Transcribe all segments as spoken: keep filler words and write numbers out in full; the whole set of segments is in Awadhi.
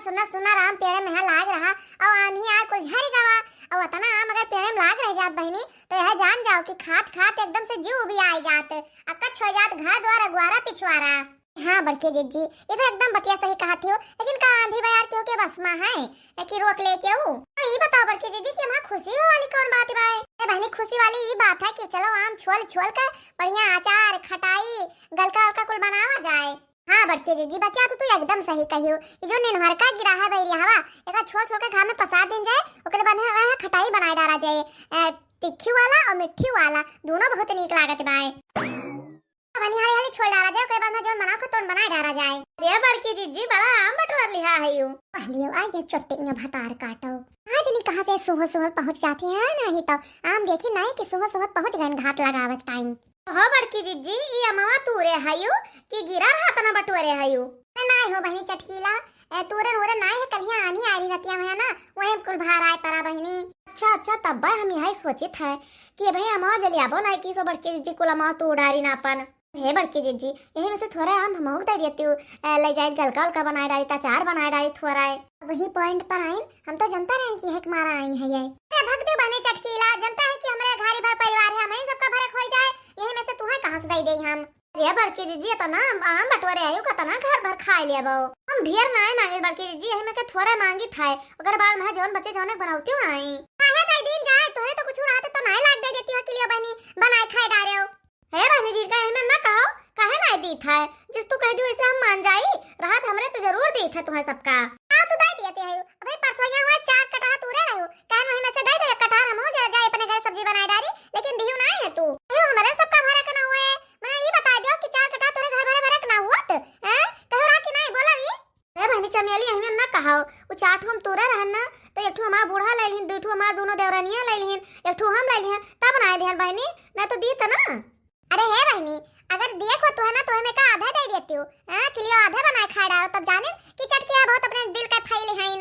सुना सुना आम पेड़े में यहाँ लाग रहा, और आंधी आए कुल झर गवा, और अतना आम अगर पेड़े में लाग रह जात बहिनी, तो यह जान जाओ कि खात खात एकदम से जीव भी आए जात, अकच्छ हो जात घर द्वार अगुआरा पिछुआरा। हाँ बड़की जिज्जी, ये तो एकदम बतिया सही कहत हो, लेकिन का आंधी बयार केहू के बस मा है कि रोक ले केहू? तो ये बताओ बड़की जिज्जी कि हमार खुशी हो वाली कौन बात बा? ए बहिनी, खुशी वाली ये बात है कि चलो आम छोल छोल के बढ़िया अचार, खटाई, गलका वलका कुल बनावा जाए। हाँ बड़की जिज्जी, बतिया तो तू एकदम सही कहियो। ये जो निनहरका गिरा है बैरिया हवा, एका छोल छोल के घाम में पसार दिन जाए, ओकरे बाद में वह खटाई बनाए डाला जाए, ए, तिखी वाला और मिट्ठी वाला, दोनों बहुत नीक लागत बाए। बनी हाली हाली छोल डाला जाए, ओकरे बाद में जौन बनाओ के तौन बनाए डाला जाए। अरे बड़की जिज्जी, बड़ा आम बटोर लिहा है यू। पहलियो आ ये चोटिंग भतार काटो। आज नहीं कहाँ से सुबह सुबह पहुँच जाती है, नहीं तो आम देखी नहीं कि सुबह सुबह पहुँच गए घाट लगावे के टाइम। हो बड़की जिज्जी, ई अमवा तूरे हयू कि गिरा रहा तना बटोरे हयू? अरे नाय हो बहिनी चटकीला, ए, तूरे नूरे नाय है, कलिया आनी आ रही रतिया में है ना, वही कुल भार आए परा बहिनी। अच्छा अच्छा, तब हम यही सोचित है कि भाई अमवा जलियाबो नाय की सो बड़की जिज्जी कुल अमवा तू डारी ना अपन। हे बड़की जिज्जी, यही में से थोड़ा आम हमहू के दे देती हूँ, ए, ले जाए गलका उलका बनाए डारी, अचार बनाए डारी थोड़ा है। वही पॉइंट पर आइन, हम तो जनता रहन कि हेक मारा आई है ये। अरे भक्ति बहनी चटकीला, जनता है कि हमरे घारी भर परिवार है, हमरे सबका भरे खोई जाए, यही में से तुहे कहाँ से दे दे हम? अरे बड़की जिज्जी, इतना आम बटोरे आयो, कितना घर भर खाए लेबो। हम ढेर नाय मांगे बड़की जिज्जी, यही में के थोड़ा मांगी था, ओकर बाद में जौन बचे जौने बनौती हूँ नाई। काहे दे दिन जाए, तोहरे तो कुछ रहते तो नाय लाग दे देती हो कि लियो बहनी, बनाए खाए डारे हो। हे बहनी जी, का एहमे ना कहो, काहे ना दीत है? जिस तू कह दियो, इसे हम मान जाई। रहत हमरे तो जरूर दीत है तुम्हें सबका। हाँ, तू दे दिए ते है। अबे परसों यहाँ हुआ चार कटहा तूरे रहो, कहन वही में से दे दे एक कटहा, हम हो जा, जाए अपने घर सब्जी बनाए डारी, लेकिन दियो ना है तू। अयो, हमरे सबका भरे के ना हुए। मैं ये बता दियो कि चार कटहा तोरे घर भरे भरे के ना हुआ तो, हैं? कहो रहा कि नहीं, बोला भी। ए बहनी चमेली, एहमे ना कहो, उ चार ठो हम तोरे रहन ना, तो एक ठो हमार बूढ़ा ले लिहिन, दू ठो हमार दोनों देवरनिया ले लिहिन, एक ठो हम ले लिहिन, तब ना आए ध्यान बहनी, ना तो दी त ना। अरे हे बहनी, अगर दिए को तो है ना, तो हमें का आधा दे देती हूँ, हाँ, कि लियो आधा बनाए खाए डालो, तब जाने कि चटकिया बहुत अपने दिल का फैले हैं।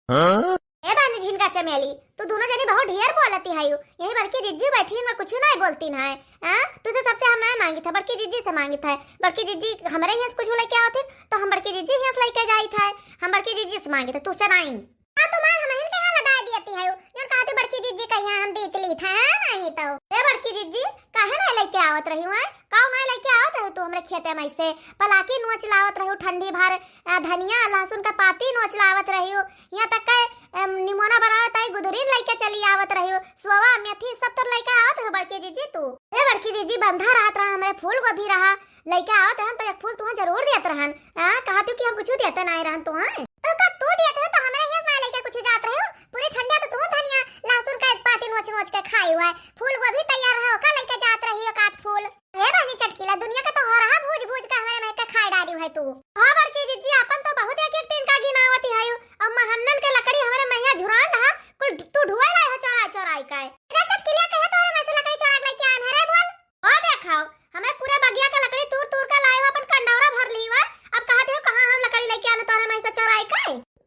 हाँ? ए बहनी झिनका चमेली, तू दोनों जनी बहुत ढेर बोलती है यू। यही बड़की जिज्जी बैठी, मैं कुछ नहीं बोलती ना है। हाँ? तुझसे सबसे हम नहीं मांगी था, बड़की जिज्जी से मांगी था। बड़की जिज्जी हमारे यहाँ से कुछ लेके आवत है, तो हम बड़की जिज्जी यहाँ से लेके जाई था। हम बड़की जिज्जी से मांगी था, तुझसे नहीं। हाँ, तुम्हार हम इनके यहाँ लगा दियती है यू। जब कहा तू बड़की जिज्जी का यहाँ हम दीत ली था, हाँ, नहीं तो। ए बड़की जिज्जी, काहे नहीं लेके आवत रही हूँ, हैं? काऊ नहीं लेके आवत रही तू हमरे खेते में से? पलाकी नोच लावत रही हूँ ठंडी भर, अ, धनिया, लहसुन का पाती नोच लावत रही हूँ। यहाँ तक के, अम, निमोना बनावत आई, गुदरीन लेके चली आवत रही हो, सोवा, मेथी, सब तो लेके आवत रहो बड़की जिज्जी तू। ए बड़की जिज्जी, बंधा रहत रहा, हमरे फूल गोभी रहा, लेके आवत रहन तो एक फूल तुहाँ जरूर देत रहन। आ, कहत हो कि हम कुछ देते नहीं रहन तुहाँ। तो का तू देते हो तो हमरे यहाँ ना लेके कुछ जात रहे हो? पूरे ठंडे तो तू धनिया, लहसुन का पाती नोच नोच के खाई हुआ है, फूल गोभी तैयार रहा, ओका लेके जात रही हो काट फूल। हे बहनी चटकीला, दुनिया का तो हो रहा भूज भूज के हमारे महक के खाए डाली है तू। हाँ बड़की जिज्जी, अपन तो बहुत एक एक टीन का गिनावती है यू। अब महन्नन के लकड़ी हमारे मैया झुरान रहा, कुल तू ढुए लाई हो चोराई चोराई का। अरे चटकीला, कहे तोरे में से लकड़ी चोरा के लेके आन हरे बोल। ओ देखाओ, हमें पूरे बगिया का लकड़ी तूर तूर के लाए हो, अपन कंडौरा भर ली हुआ। अब कहा दे कहाँ हम लकड़ी लेके आने तोरे में से चोराई का?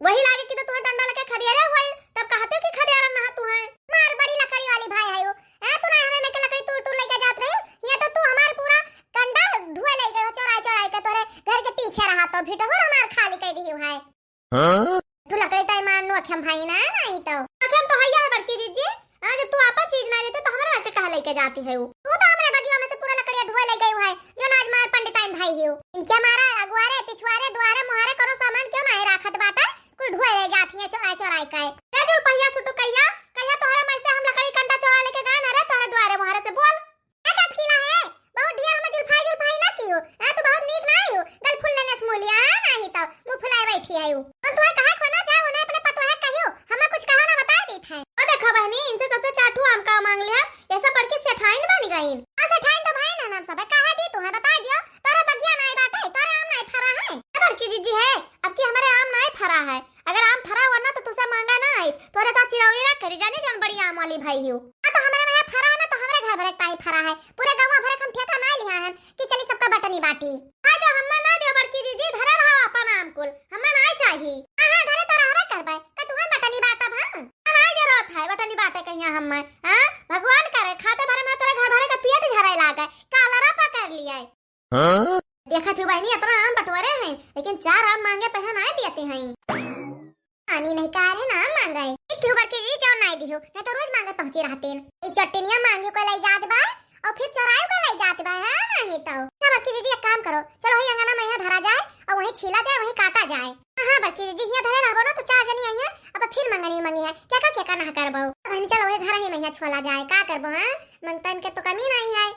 वही लागे कि तो तुम्हें डंडा लेके खदियारे हुआ, तब कहते हो कि खदियारा ना तू है। मार बड़ी लकड़ी वाली भाई है यू। ए, तू ना हमें में के लकड़ी तूर तूर लेके जात रही, ये तो तू हमार पूरा कंडा ढुए ले गए हो, चोराई चोराई के तोरे घर के पीछे रहा तो भिटहोर हमार खाली कर दी है। हाँ? तू लकड़ी ताई मार नो अखम भाई ना, नहीं तो। अखम तो हैया है बड़की जिज्जी, हाँ, जब तू आपन चीज ना लेते तो हमरा के कहा लेके जाती है वो? तू तो हमरे बगिया में से पूरा लकड़िया ढुए ले गई है, जो नाज मार पंडिताइन भाई ही हो। इनके मारा अगुआरे, पिछुआरे, दुआरे, मुहारे कोनो सामान क्यों ना है राखत बाटे? कुल ढुए ले जाती है चोराई चोराई के। रे जुल्फैया सुटुकैया, कहिया तोहरे में से हम लकड़ी कंडा चोरा लेके गए ना रे तोहरे दुआरे मुहारे से बोल? ए चटकीला है, बहुत ढेर में जुल्फाई जुल्फाई ना कियो। हाँ, तू बहुत नीक ना आयो, गल फुल लेने से मुलिया है, नहीं तो मुंह फुलाए बैठी है यू। हम तुम्हें कहा खोना चाहे उन्हें अपने पतोहे कहियो, हमें कुछ कहा ना बता दी थे। ओ देखो बहनी, इनसे सबसे चार ठो आम का मांग लिया, ऐसा पढ़ के सेठाइन बन गईन। हाँ, सेठाइन तो भाई ना नाम सब है, काहे दी तुम्हें बता दियो, तोरा बगिया नाई बाटे, तोरे आम नाई फरा है। ए बड़की जिज्जी है, अब की हमारे आम नाई फरा है, अगर आम फरा हुआ ना तो तुसे मांगा ना आई, तोरे तो चिरौरी ना करी जाने जौन बड़ी आम वाली भाई हियो। हाँ तो हमारे में फरा है ना तो हमारे घर भरे ताई फरा है, पूरे गाँव भरे हम ठेका ना लिया है कि चली सबका बटनी बाटी। हाँ तो हम्मा ना दियो बड़की जिज्जी, धरे रहो अपन आम कुल, हम्मा ना चाही। हाँ हाँ, धरे तो रहबे करबे, का तुहे बटनी बाटब? हाँ, ना जरूरत है बटनी बाटे कहिया हम्मा। हाँ, भगवान करे खाते भरे में तोरे घर भरे का पेट झरे लागे, कालरा पकड़ लिया। हाँ? देखत हूँ बहनी, इतना आम बटोरे हैं, लेकिन चार आम मांगे पहन आए देते हैं। कमी नहीं का रहे ना मांगे। एक क्यों बड़की जी जाओ नाई दिहो, नहीं तो रोज मांगे पहुंची रहतीन। ई चट्टिनिया मांगी को ले जात बा और फिर चोराई को ले जात बा, हाँ नहीं तो। अच्छा बड़की जी, एक काम करो, चलो वही अंगना में यहाँ धरा जाए और वहीं छीला जाए, वहीं काटा जाए। हाँ, हाँ, बड़की जी, हियाँ धरे रहबो ना तो चार जनी आई है, अब फिर मंगनी मंगी है, क्या का, क्या का ना करबो। अब हम चलो वही घर ही में यहाँ छोला जाए, का करबो, हाँ? मंगतन के तो कमी नहीं है।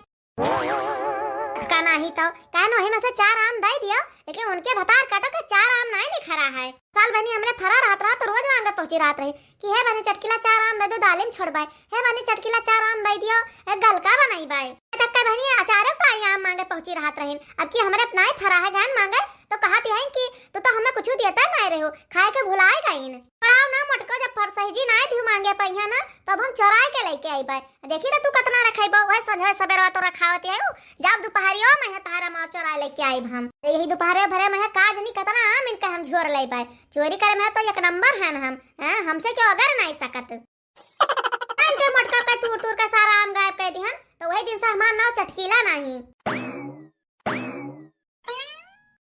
का नाही तो, काहे न ओही में से चार आम दे दियो, लेकिन उनके भतार काटो के चार आम नाही निखरा है। साल बहनी हमरे फरा रहत रहा तो रोज मांगे पहुंची रहत रही कि हे बहनी चटकीला चार आम दे दो, दालिम छोड़बाई, हे बहनी चटकीला चार आम दे दियो, ए गलका बनाई बाई। तक के बहनी अचारे ताई आम मांगे पहुंची रहत रहीन, अब की हमरे अपना ही फरा है गहन मांगे तो कहत यही कि तू तो हमें कुछ देता नहीं रहो, खाए के भुलाए गईन। पड़ाव ना मोटको, जब फरसही जी ना दिहु मांगे पहिया ना, तब हम चोराए के लेके आई बाई। देखी ना तू कतना रखाई बा, वह संझे सबेरवा तो रखावत है, जाब दुपहरियो में है तारा मार चोराए लेके आई हम। यही दुपहरे भरे में है काज नहीं कतना आम इनका हम झोर ले बाई। चोरी करे में तो एक नंबर है ना हम, हैं? हमसे क्यों अगर नहीं सकत। इनके मोटका का तूर तूर का सारा आम गायब कर दिहन, तो वही दिन से हमार नाव चटकीला नहीं।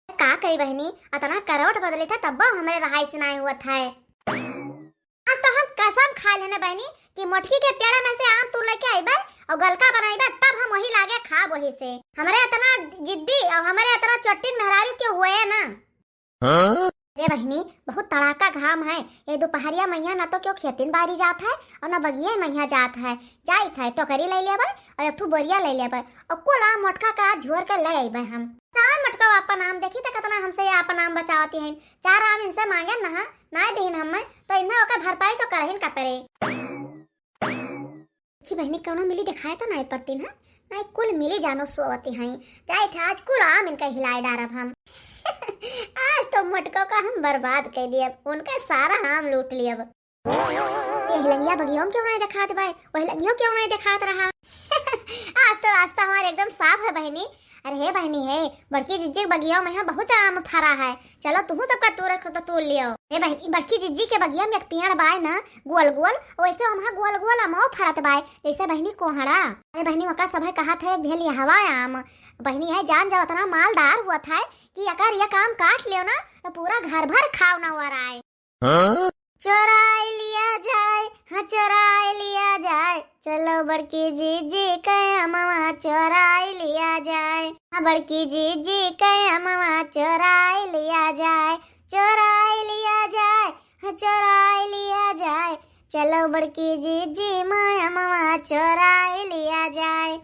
का करी बहनी, अतना करवट बदली था तब हमरे रहाई से नहीं हुआ था। आज तो हम कसम खा लेने बहनी कि मोटकी के पेड़ में से आम तू लेके आईबे और गलका बनाईबे, तब हम वही लागे खाब वही से। हमरे इतना जिद्दी और हमरे इतना चट्टिन मेहरारू के हुए ना। हाँ? अरे बहनी, बहुत तड़ाका घाम है, ये दुपहरिया मैया ना तो क्यों खेतिन बारी जात है और ना बगिया मैया जात है। जाइत है टोकरी ले लेबे और एक ठो बोरिया ले लेबे और कुल आम मोटका का झोर के ले अइबे हम। चार मोटका आपन आम देखी त कितना हमसे ये आपन आम बचावती हैं। चार आम इनसे मांगे ना, ना देहिन हमें, तो इन्हें ओकर भरपाई तो करहिन का परे। देखी बहनी, कौनो मिली दिखाए तो नहीं पड़ती ना, नहीं कुल मिली जानो सोवती हैं। जाइत है आज कुल आम इनका हिलाए डारब हम। आज तो मोटको का हम बर्बाद कर दिए, उनका सारा आम लूट लिया। ये हिलंगिया बगियों में क्यों नहीं दिखात बाय, वह हिलंगियों क्यों नहीं दिखात रहा। आज तो रास्ता हमारे एकदम साफ है बहनी। अरे हे बहनी हे, बड़की जिज्जी के बगिया में यहाँ बहुत आम फरा है, चलो तुहू सबका तोड़ रखो तो तोड़ लियो। हे बहनी, बड़की जिज्जी के बगिया में एक पेड़ बाय ना गोल गोल, वैसे हम गोल गोल आमो फरत बाय, जैसे बहनी कोहड़ा। अरे बहनी, वका सब है कहा थे भेल यहवा आम। बहनी है जान जाओ, इतना मालदार हुआ था कि अगर ये आम काट लियो ना तो पूरा घर भर खाव ना हुआ रहा है। हाँ? चोराई लिया जाए, हाँ चोराई लिया जाए, चलो बड़की जीजी के अमवा चोराई लिया जाए, हाँ बड़की जीजी के अमवा चोराई लिया जाए, चोराई लिया जाए, हाँ चोराई लिया जाए, चलो बड़की जीजी माय अमवा चोराई लिया जाए।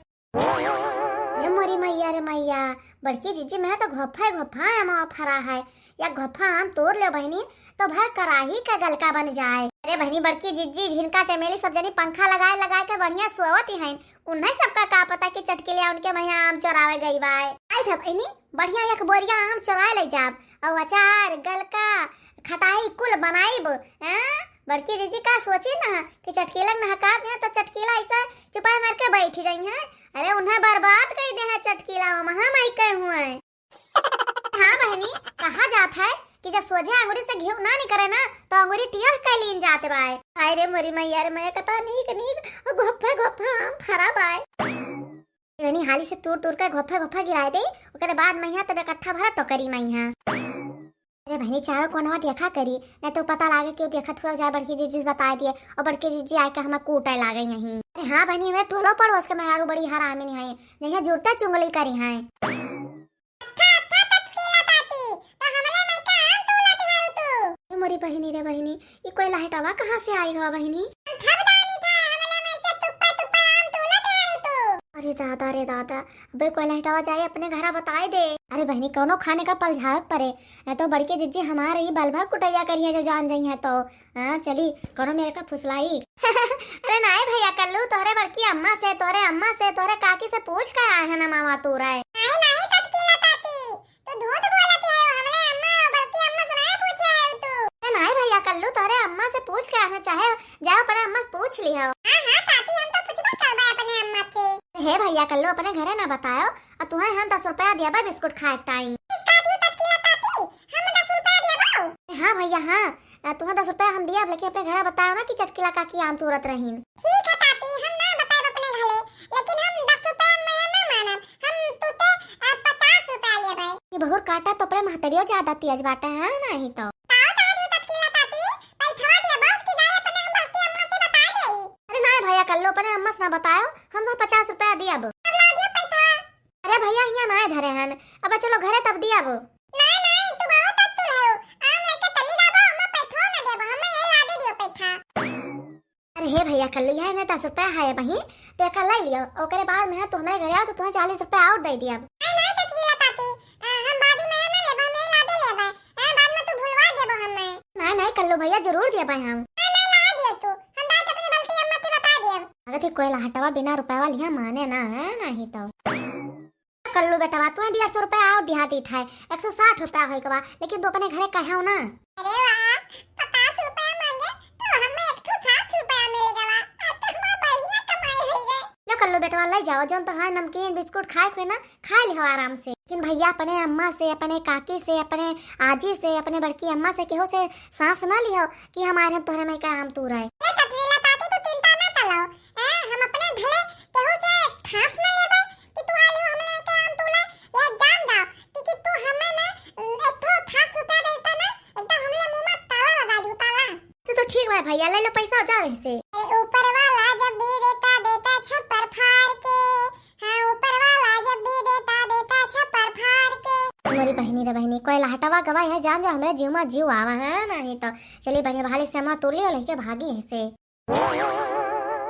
ए मोरी मैया रे मैया, बड़की जिज्जी में तो घोफा घोफा आम फरा है। या घोफा आम तोड़ लो बहनी, तो भर कराही का गलका बन जाए। अरे बहनी, बड़की जिज्जी, झिनका चमेली सब जनी पंखा लगाए लगाए के बढ़िया सोवत ही हैं। उन्हें सबका का पता कि चटकिलिया उनके मैया आम चोरावे गई बाय। आई था बहनी, बढ़िया एक बोरिया आम चोराए ले जाब, और अचार, गलका, खटाई कुल बनाइब। हैं? बड़की जिज्जी का सोची ना कि चटकीला न हकार दिया तो चटकीला ऐसा चुपाई मार के बैठ जाई है। अरे उन्हें बर्बाद कर दे है चटकीला, हम हम आई कहे हुए। हाँ बहनी, कहा जात है कि जब सोझे आंगुरी से घी ना निकले ना तो आंगुरी टियड़ के लीन जाते बाय। हाय रे मोरी मैया रे मैया, कता नीक नीक घोफा घोफा आम फरा बाय। रानी हाली से तूर तूर के घोफा घोफा गिराए दे, ओकरे बाद मैया तब इकट्ठा भरा टोकरी मैया। अरे बहनी, चारों कोनवा देखा करी, नहीं तो पता लागे कि वो देखत हुआ जाए, बड़की जीजी से बताए दिए और बड़की जीजी आके हमें कूटे लागे यहीं। अरे हाँ बहनी, मैं टोलो पड़ोस के मेहरारू बड़ी हरामी नहीं है, नहीं जुड़ता चुंगली करी है। अच्छा, अच्छा, चटकीला ताती, तो हमले माई का आम तू लाती है तू? ए मोरी बहिनी रे बहिनी, ई कोई लहटवा कहाँ से आई हुआ बहिनी? हम सब दानी था, हमले माई से तुप्पा तुप्पा आम तू लाती है तू? अरे दादा रे दादा, अबे कोई लहटवा जाए अपने घरा बताए दे। अरे बहिनी, कौनो खाने का पलझावक परे, नहीं तो बड़के जिज्जी हमारे ही बल भर कुटैया करिए जो जान जाई है तो। हाँ, चली, कौनो मेरे का फुसलाई। अरे नाई भैया कल्लू, तोहरे बड़की अम्मा से, तोहरे अम्मा से, तोहरे काकी से पूछ के आए हैं ना मामा तू रे। नाई, नाई, चटकीला ताती, तू झूठ बोलत है, हमले अम्मा और बड़की अम्मा से नहीं पूछे है तू। अरे नाई भैया कल्लू, तोहरे अम्मा से पूछ के आए हैं, चाहे जाओ अपने अम्मा से पूछ लियो। हाँ, हाँ, ताती, हम तो पूछबे करबे अपने अम्मा से। हे भैया कल्लू, अपने घरे ना बतायो, और तुम्हें हम दस रुपया दिया बा बिस्कुट खाए टाइम। का दियो चटकीला ताती, हम दस रुपया दिया बा? हाँ भैया, हाँ, अ, तुम्हें दस रुपया हम दिया, लेकिन अपने घरे बताओ ना कि चटकीला काकी आम तोड़त रहीन। ठीक है ताती, हम ना बताए अपने घरे, लेकिन हम दस रुपया में ना मानब, हम तुते, अ, पचास रुपया लेबै। ये बहुत काटा तो अपने महतरियो ज्यादा तेज बाटे है, नहीं तो। ताओ ताओ दियो चटकीला ताती, बतायो, हम तो पचास रुपया दियब। अब लाओ दियो पैसा। अरे भैया, हियाँ नाय धरे हन। अब चलो घरे तब दियब। नाय, नाय, तू बहुत अतुल है। आम लेके तली जाबो, हमें पैसा ना देबो, हमें ये ला दे दियो पैसा। अरे हे भैया, कल्लू, यह में दस रुपया है बहिन, तो एका ले लियो। ओकरे बाद में तू हमारे घरे आओ तो तुम्हें चालीस रुपया और दे दियब। नाय, नाय, तसलीला ताती, आ, हम बादी में ना लेबो, हमें ला दे लेबो। हाँ, बाद में तू भुलवा देबो हमें। नाय, नाय, कल्लू भैया, जरूर देबे हम। नाय, नाय, ला दियो तू। हम दाई अपने बलती अम्मा से बता देब। अगर थी कोई लहटवा बिना रुपया वाली यहाँ माने ना है, नहीं तो। कल्लू बेटवा, तू डेढ़ सौ रुपया और दिहा दीत है, एक सौ साठ रुपया होई के बा, लेकिन तू अपने घरे कहे हो ना। अरे वाह, पचास रुपया मांगे तो हमें एक सौ साठ रुपया मिल गवा। अब तो हमार बढ़िया कमाई होई गए। लो कल्लू बेटवा, ले जाओ, जोन तो है नमकीन बिस्कुट खाए के ना, खा लिहो आराम से। लेकिन भैया, अपने अम्मा से, अपने काकी से, अपने आजी से, अपने बड़की अम्मा से केहू से सांस ना लिहो कि हमारे हम तोहरे में का आम तूर आए। ए, तसलीला ताती, तू चिंता ना करो। ए, हम अपने भले केहू से सांस ना लेबे कि तू आलू हमरे में का आम तूर आए। ये जान जाओ कि, कि तू हमें ना, एक ठो सांस रुपया देता ना, एकदम हमरे मुंह में ताला लगा दू, ताला। तो, तो ठीक बा भैया, ले लो पैसा, जाओ यहाँ से। अरे ऊपर वाला जब भी देता, देता छप्पर फाड़ के। हाँ, ऊपर वाला जब भी देता, देता छप्पर फाड़ के। हमारी बहिनी रे बहिनी, कोई लहटवा गवा है, जान जो हमरे जीव में जीव आवा है, नहीं तो। चली बहिनी, भाली से अम्मा तोड़ लियो, लेके भागी यहाँ से।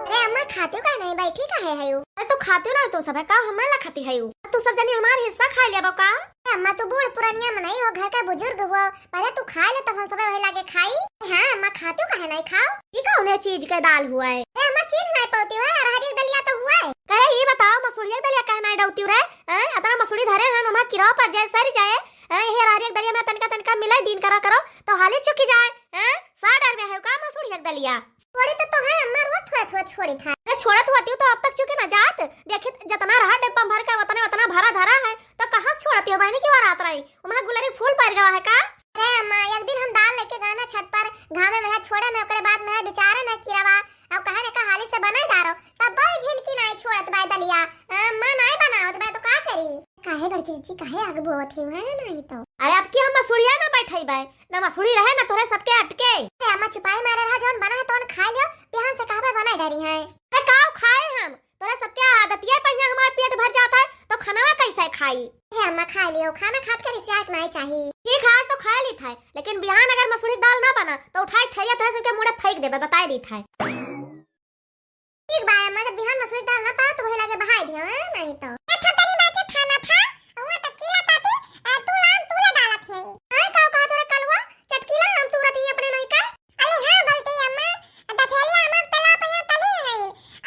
अरे अम्मा, खाती का नहीं, बैठी का है, है यू? अरे तू खाती ना, तू सब है का, हमें ला खाती है यू? तू सब जनी हमार हिस्सा खा लिया बा का? ए अम्मा, तू बूढ़ पुरानिया मनई हो, घर के बुजुर्ग हो, पहले तू खा ले, तब हम सब वही लागे खाई। हाँ अम्मा, खाती का है नहीं, खाओ। ई कौने चीज के दाल हुआ है? ए अम्मा, चीज नहीं पौती हुआ है, अरहरी के दलिया तो हुआ है। कहे ई बताओ, मसूरिया के दलिया काहे नहीं डौती रे? हैं? अतना मसूरी धरे हैं, हमार किरावा पर जाए, सर जाए। हैं? ये अरहरी के दलिया में तनका तनका मिलाई दिन करा करो, तो हाली चुकी जाए। हैं? सा डर में है का मसूरिया के दलिया? छोड़ी तो, तो है अम्मा, रोज थोड़ा थोड़ा छोड़ी था। अरे छोड़त होती तो अब तक चुके ना जात। देखित जतना रहा डिब्बा में भर के, उतने उतना भरा धरा है, तो कहाँ से छोड़ती हो बहनी की बारात रही? वहाँ गुलरी फूल पर गवा है का? अरे अम्मा, एक दिन हम दाल लेके गए ना छत पर, घामे में छोड़े में, ओकरे बाद में बेचारे ना किरावा, अब कहे ना का हाली से बनाई डारो, तब बल झिनकी नाई छोड़त बाय दलिया। अम्मा नाई बनावत बाय तो का करी? काहे बड़की जीजी, काहे आग बोवत ही है नहीं तो? अरे अब की हम मसूरिया ना बैठाई बाय, ना मसूरी रहे ना तोरे सबके अटके। अरे अम्मा चुपाई मारे रहा, जौन बना है तौन खा लियो, बिहान से कहबे बनाई डारी है। अरे काव खाए हम? तोरे सबके आदतिये पहिया हमार पेट भर जात है, तो खाना कैसे खाई? हे अम्मा, खा लियो, खाना खात के रिसियाक नाई चाही। ठीक है, आज तो खा ली था, लेकिन बिहान अगर मसूरी दाल ना बना, तो उठाई थरिया तोरे सबके मुड़े फेंक देबे, बताए दी था। ठीक बा अम्मा, जब बिहान मसूरी दाल ना पाओ, तो वही लागे बहाई दियो, हैं? नहीं तो। ए, थोतरी बाटे थाना था, हुआ टपकीला ताती, आ, तू लाम, तू ले डालत है। हाँ, का कहा तोरा कलुआ? चटकीला आम तूरत ही अपने नहीं का? अरे हाँ, बोलती अम्मा, दथेलिया आम तला पे यहाँ तली है,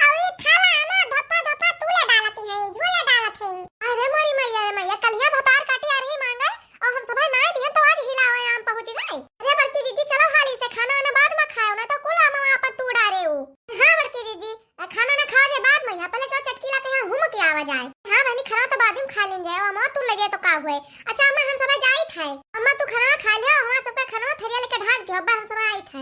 और ये थाला आम धप्पा धप्पा तूले डालती है, झूले डालती है। अरे मोरी मैया रे मैया, कलिया भतार काटी आ रही मांगे, और हम सभा नाई दिहन तो आज हिलावे आम पहुँची गए। अरे बड़की जीजी, चलो हाली से खाना आना बाद में खाओ, ना तो कुल आम आप तू डारे हो। हाँ बड़की जीजी, आ, खाना ना खावा जाए बाद में, यहाँ पहले चलो चटकीला के यहाँ घूम के आवा जाए। हाँ बहनी, खाना तो बाद में खा लेन जाए, अम्मा तू ले जाए तो का हुए। अच्छा अम्मा, हम सब जाई थे। अम्मा तू खाना खा लियो, हमार सबका खाना थरिया लेके ढाक दियो, अब्बा हम सब आई थे।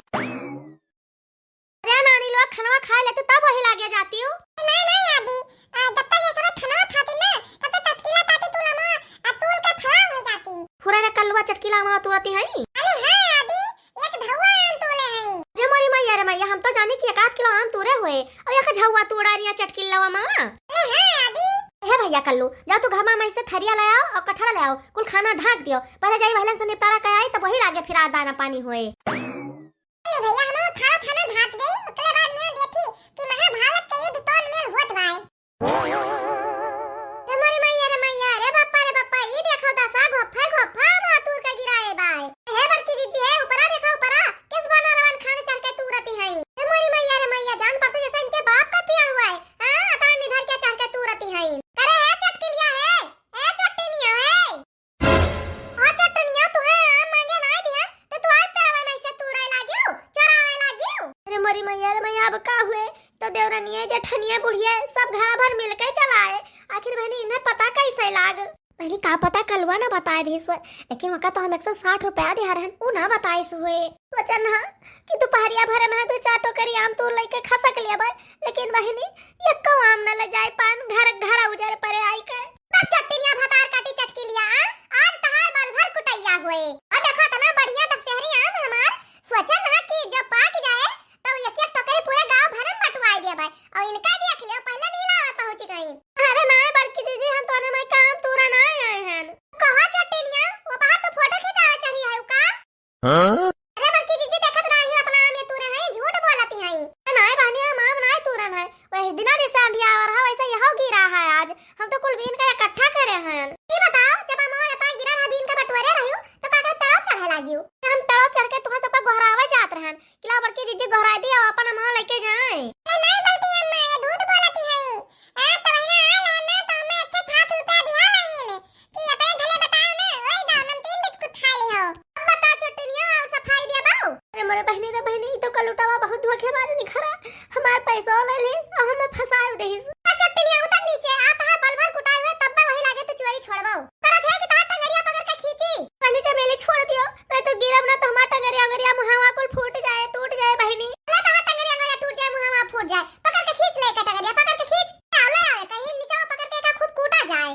अरे नानी लोग, खाना खा लेते तब वही लागे जाती हूँ। नहीं नहीं आदि, आ, जब तक ये सब खाना खाती ना, तब तक तटकीला ताती तू लमा, आ, तूल के फलांग हो जाती। फुरा रे कल्लुआ चटकीला अम्मा तू रहती है। अरे हाँ आदि, एक धौआ आम तोले हई। अरे मोरी मैया रे मैया, हम तो जानी कि एक आध किलो आम तोरे हुए, अब एक झौआ तोड़ा रिया चटकिल्लवा माँ। अरे हाँ आदि। हे भैया कल्लू, जाओ तू घरमा में से थरिया ले आओ और कठरा ले आओ, कुल खाना ढाक दियो। पहले जाई वहलन से निपटारा कर आई, तब वही लागे फिर आ दाना पानी होए। अरे भैया, हम थारा थाना ढाक दे, ओकरे बाद में देखी कि महाभारत के युद्ध तौन में होत बाय। ए मोरी मैया रे मैया, रे बाप्पा रे बाप्पा, ई देखो दसा घोफा घोफा मातुर के गिराए बाय। हे बड़की जीजी, हे ऊपरा देखो ऊपरा, किस बनरवन खान चढ़ के तूरती है। हे मोरी मैया रे मैया, जान पड़ता जैसे इनके बाप का पियड़ हुआ है। हाँ, अतरा निधर के चढ़ के तूरती है। करे हे चटकिलिया हे, हे चट्टिनिया हे। हाँ चट्टिनिया, तू है आम मांगे ना दिया, तो तू आज पेड़वा में से तूरे लागियो, चोरावे लागियो। अरे मोरी मैया रे मैया, अब का हुए? तो देवरनिया, जेठनिया, बुढ़िया सब घर भर मिलके चलाए। आखिर बहनी इन्हें पता कैसे लाग? बहनी का पता कलुआ ना बताए दिस हुए, लेकिन वका तो हम एक सौ साठ रुपया दिया रहन, उ ना बताइस हुए। सोचन हा कि दोपहरिया भरे में दो चार टोकरी आम तूर लेके खसक लिया बा, लेकिन बहनी यक्को आम ना ले जाए पान, घर घर उजर परे आई के। ना चट्टिनिया भतार काटी चटकिलिया, आ? आज तहार बाल भर कुटैया हुए। और देखो इतना बढ़िया दशहरी आम हमार, सोचन हा कि जब पाक जाए तो एक एक टोकरी पूरे गांव भर में बंटवाई देबे। और इनका देख लियो, अरे बड़की जीजी, देखत नाहीं हो, अतना आम ये तूरे हैं, झूठ बोलती हैं। अरे नाहीं बहिनी, हम आम नाहीं तूरन है, वही दिना जैसे अंधियावर है वैसे यहो गिरा है आज। हम तो कुल बीन के इकट्ठा करे हैं। ई बताओ, जब अमवा एतना गिरन है बीन के बटोरे रहियो, तो का करे पेड़वा चढ़े लागियो? हम पेड़वा चढ़ के तुहा सबका गोहरावे जात रहन कि लाओ बड़की जीजी गोहराई दी, अब अपन अमवा लेके जाए। अरे नाहीं बल्टी अम्मा, ये झूठ बोलती हैं। आ, तो वही ना आल है ना, तो हमें एक ठे थात रुपया दिया नहीं ने। कि अपने भले बताओ ना, वही दाम हम तीन बिस्कुट खा ली हो। अब बता चुटनिया, और सफाई दिया बाऊ। अरे मोरे बहिनी रे बहिनी, ई तो कलुटवा बहुत धोखेबाज निखरा। हमार पैसो ले लेस और हमें फंसाए देहिस। आ चुटनिया उतर नीचे, आ तहार पल भर कुटाए हुए तब वही लागे तू चोरी छोड़बो। करत है कि तहार टंगरिया पकड़ के खींची। बहिनी चमेली छोड़ दियो, नहीं तो गिरब ना तो हमार टंगरिया अंगरिया मुहावा कुल फूट जाए, टूट जाए बहिनी। ले तहार टंगरिया अंगरिया टूट जाए, मुहावा फूट जाए, पकड़ के खींच ले के टंगरिया, पकड़ के खींच। ले आओ, ले आओ, कहीं नीचे पकड़ के का खूब कूटा जाए।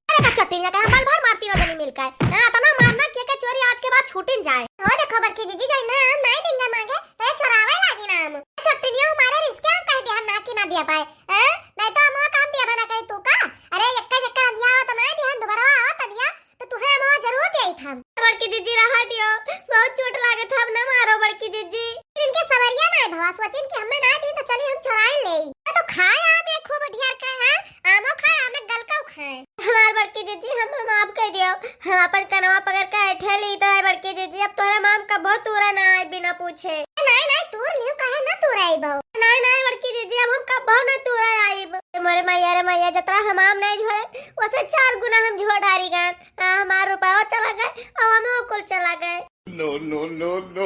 अरे का चट्टिनिया का हम पल भर मारती रह जनी मिलकर। हाँ, इतना मारना कि के चोरी आज के बाद छूटिन जाए। ओ देखो बड़की जीजी, जाई ना हम नाहीं देंगे मांगे, तो ये चोरावे लागी ना हम। चट्टिनिया हमारे रिस्के हम कह दिया हम ना कि ना दिया पाए। हाँ? नहीं तो हम वो काम दिया ना कहीं तू का। अरे यक्का यक्का दिया हो तो ना दिया, दोबारा आवा तो दिया, तो तुहे हम वो जरूर दे था। बड़की जीजी रहा दियो, बहुत चोट लागे था, अब ना मारो बड़की जीजी। इनके सवरिया ना है भवा, सोचिन कि हमें ना दी तो चली हम चोराई ले। तो खाए आम है खूब ढेर के, हाँ? आमो खाए, आमे गलकाऊ खाए। हमार बड़की जीजी, हम माफ कर दियो। हम अपन कनवा पकड़ के ऐठे ली तो है बड़की जीजी, अब तोहरे माम कबो तूरा ना आए बिना पूछे। नाहीं, नाहीं, तूर लियो, काहे ना तूरा आइबो? नाहीं, नाहीं, बड़की जीजी, अब हम कबो ना तूरा आइब। ए मोरे मैया रे मैया, जतरा हम आम नाहीं झोरे, वसे चार गुना हम झोर डारी गन। आ, हमार रुपया चला गए, और हम कुल चला गए। No, no, no, no।